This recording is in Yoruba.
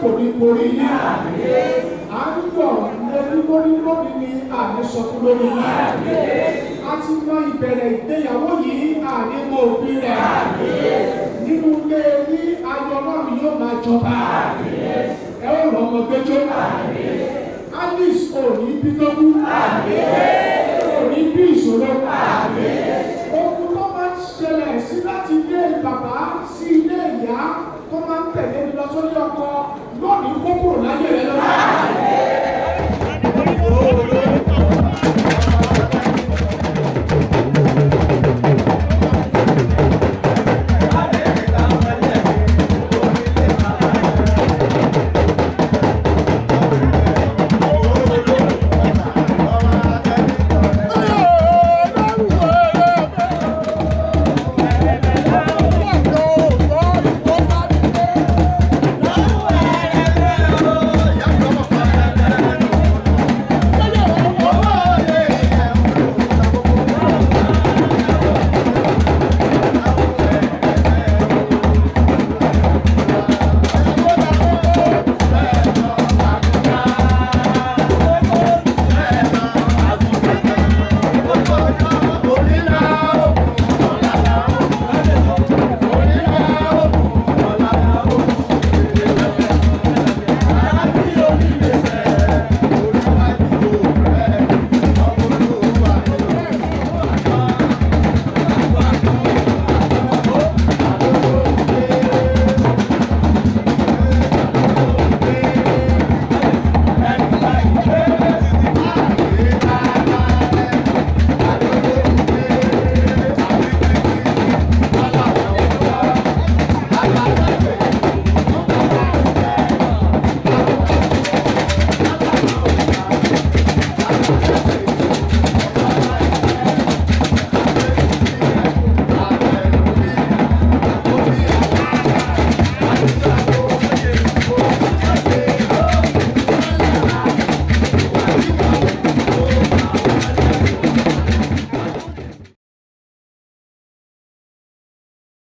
Kò ní borí yín. À ń yọ̀ lórí lórí lónìí ni àní sọkún lórí yín. A ti mọ ìbẹ̀rẹ̀ ìgbéyàwó yìí, àní mọ òpin rẹ̀. Nínú ilé ní ayọ̀ Ọlọ́run yóò máa jọba. Ẹ ó rọ ọmọ gbẹjọ. Alice, ò ní bí tó kú, ò ní bí ìṣòro. Ogun tó máa ń ṣẹlẹ̀ sí láti ilé bàbá sí ilé ìyá, tó máa ń tẹ̀lé ní lọ sórí ọkọ.